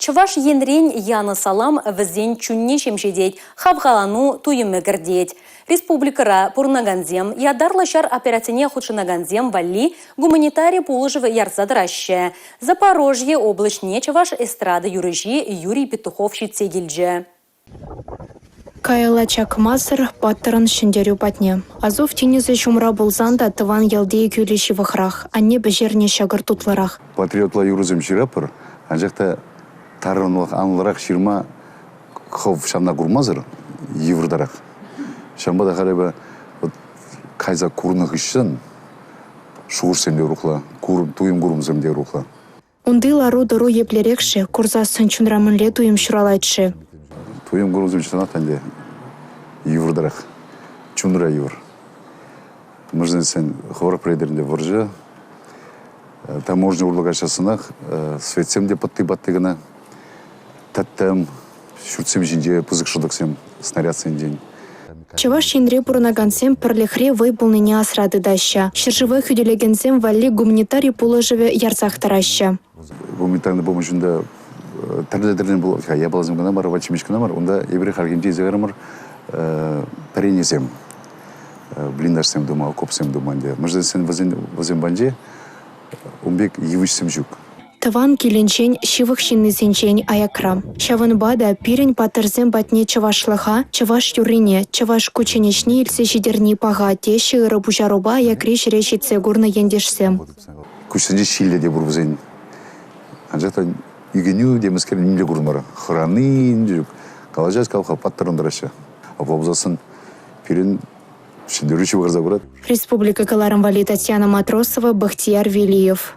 Чӑваш Енрен янӑ салам вӗсен чунне ҫемҫетет, хавхалану туйӑмӗ кӗртет. Республикӑра пурӑнакансем ятарлӑ ҫар операцине хутшӑнакансем валли гуманитари пулӑшӑвӗ ярса тӑраҫҫӗ. Запорожье облаҫне чӑваш эстрада юрӑҫи Юрий Петухов ҫитсе килчӗ. Каялла чакмасӑр паттӑрӑн ҫӗнтерӳ патне. Азов тинӗсӗ ҫумра пулсан та тӑван ялти кӳлӗ ҫывӑхрах, анне пӗҫернӗ ҫӑкӑр тутлӑрах. Патриотла юрӑсем ҫыратпӑр, анчах та тарӑнлӑх анлӑрах ҫырма хӑв ҫавна курмасӑр йывӑртарах. Ҫавӑнпа та халь эпӗ вот кайса курнӑ хыҫҫӑн шухӑшсем те урӑхла, туйӑм курӑмсем те урӑхла. Унти лару-тӑру еплерех-ши, курсассӑн чунра мӗнле туйӑм ҫуралать-ши? Туйӑм курӑмсем чӑнах та ӗнтӗ йывӑртарах, чунра йывӑр. Мӗншӗн тесен хӑвӑрах пӗлетӗр ӗнтӗ вӑрҫӑ таможня урлӑ каҫсассӑнах светсем те пӑтти-патти кӑна, тӗттӗм, ҫуртсем ҫинче пысӑк шӑтӑксем снарядсенчен. Чӑваш Енре пурӑнакансем пӗрлӗхре вӑй пулнине асра тытаҫҫӗ. Ҫӗршыва хӳтӗлекенсем валли гуманитари пулӑшӑвӗ ярсах тӑраҫҫӗ. Гуманитарный помощь унта тӗрлӗ-тӗрлӗ пулать-ха. Япаласем кӑна мар, апат-ҫимӗҫ кӑна мар. Унта эпир хальхинче илсе кайрӑмӑр пӗренесем, блиндажсем тума, окопсем тума ӗнтӗ. Мӗншӗн тесен вӗсем патӗнче ун пек йывӑҫсем ҫук. Тӑван килӗнчен, ҫывӑх ҫыннисенчен аякра. Ҫавӑнпа та пирӗн паттӑрсем патне чӑвашлӑха, чӑваш юррине, чӑваш кучченеҫне илсе ҫитерни паха, теҫҫӗ ырӑ пуҫарупа аякри ҫӗре ҫитсе курнӑ ентешсем. Куҫсенче ҫиллӗ те пур вӗсен. Анчах та ӳкӗнӳ темӗскер ним те курмарӑм. Хӑрани те ҫук. Калаҫас калӑха паттӑррӑн тӑраҫҫӗ. Апла пулсассӑн пирӗн ҫӗнтерӳ ҫывхарса пырать. Республика кӑларӑм валли Татьяна Матросова, Бахтияр Велиев.